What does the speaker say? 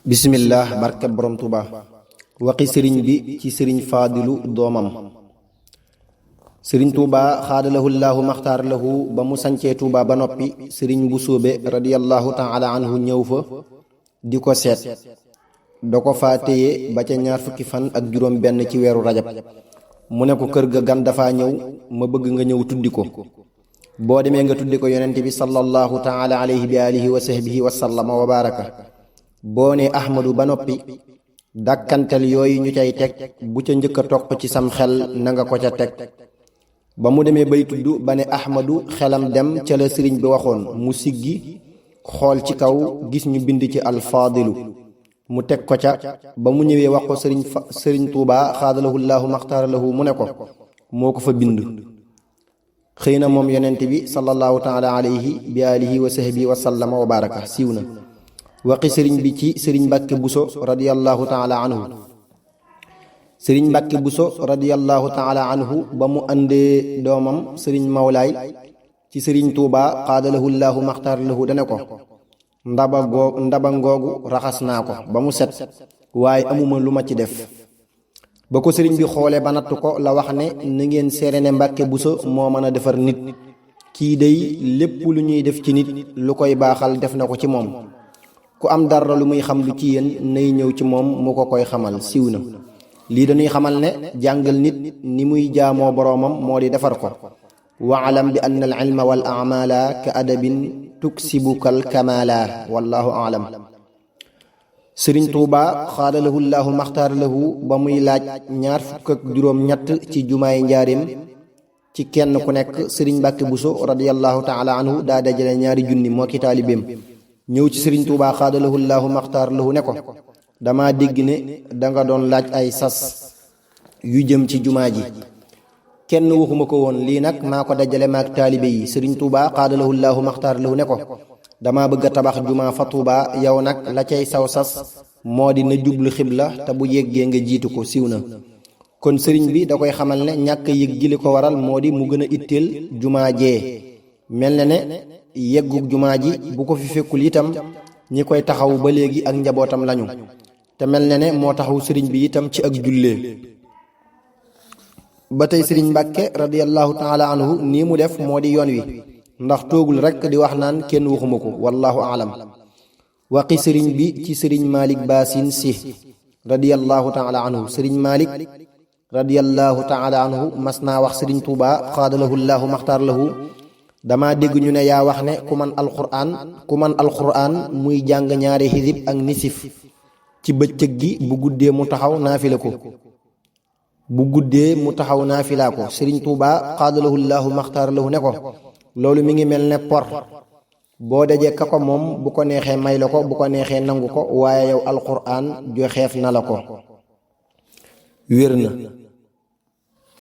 bismillah barke borom tuuba waxi sëriñ bi ci sëriñ faadilu doomam sëriñ tuuba xaadalahu llaahu maxtaar lahu ba mu sancee tuuba ba noppi sëriñ bu sóobe radiyallahu taala anhu ñëw fa di ko seet da ko faa téye ba ca ñaar fukki fan ak juróom benn ci weeru rajab mu ne ko kër ga gan dafa ñëw ma bëgg nga ñëw tuddi ko boo demee nga tuddi ko yonent bi sallallahu taala alayhi bi alihi wa sahbihi wa sallama wa baraka boo ne ahmadu ba noppi dàkkantel yooyu ñu cay teg bu ca njëkk a toq ci sam xel na nga ko ca teg ba mu demee bay tudd ba ne ahmadu xelam dem ca la sëriñ bi waxoon mu siggi xool ci kaw gis ñu bind ci alfaadilu mu teg ko ca ba mu ñëwee wax ko sëriñ tuuba xaadalahu llaahu maxtaaralahu mu ne ko moo ko fa bind xëy na moom yonent bi sallallahu taala alayhi bi alihi wa sahbihi wa sallama wa baraka siiw na waxi sëriñ bi ci sëriñ mbàkke buso radiyallahu taala anhu sëriñ mbàkke buso radiyallahu taala anhu ba mu àndee doomam sëriñ mawlaay ci sëriñ tuuba xaadalahu llaahu maxtaar lahu dane ko ndaba ngoogu raxas naa ko ba mu set waaye amuma lu ma ci def ba ko sëriñ bi xoolee ba natt ko la wax ne na ngeen seere ne mbàkke buso moo mën a defar nit kii day lépp lu ñuy def ci nit lu koy baaxal def na ko ci moom ku am dara lu muy xam lu ci yéen nay ñëw ci moom mu ko koy xamal siiw na lii dañuy xamal ne jàngal nit ni muy jaamoo boroomam moo di defar ko waalam bi anna al ilma wal amala ka adabin tuksibukal kamala wallahu alam sëriñ tuuba xaadalahu llaahu maxtaar lahu ba muy laaj ñaar fukk ak juróom ñett ci jumaay njaarim ci kenn ku nekk sëriñ mbàkke buso radiyallahu taala anhu daa dajale ñaari junni moo ki taalibeem ñëw ci sëriñ tuuba xaadalahu llaahu maxtaar lahu ne ko dama dégg ne danga doon laaj ay sas yu jëm ci jumaa ji kenn waxuma ko woon lii nag maa ko dajale maak taalibe yi sëriñ tuuba xaadalahu llaahu maxtaar lahu ne ko dama bëgg a tabax jumaa fa tuuba yow nag la cay saw sas moo di na jublu xibla te bu yeggee nga jiitu ko siiw na kon sëriñ bi da koy xamal ne ñàkk yëg gi li ko waral moo di mu gën a itteel jumaa jee mel na ne yeggug jumaa ji bu ko fi fekkul itam ñi koy taxaw ba léegi ak njabootam lañu te mel na ne moo taxaw sëriñ bi itam ci ak jullee ba tey sëriñ mbàkke radiyallahu taala anhu nii mu def moo di yoon wi ndax toogul rekk di wax naan kenn waxuma ko wallahu alam waxi sëriñ bi ci sëriñ malik baasin si radiyallahu taala anhu sëriñ malik radiyallahu taala anhu mas naa wax sëriñ tuuba xaadalahu llaahu maxtaar lahu dama dégg ñu ne yaa wax ne ku man alquran muy jàng ñaari xisib ak nisif ci bëccëg gi bu guddee mu taxaw naafila ko sëriñ tuuba xaadalahu llaahu maxtaar lahu ne ko loolu mi ngi mel ne por boo dajee ka ko moom bu ko neexee may la ko bu ko neexee nangu ko waaye yow alquran joxeef na la ko wér na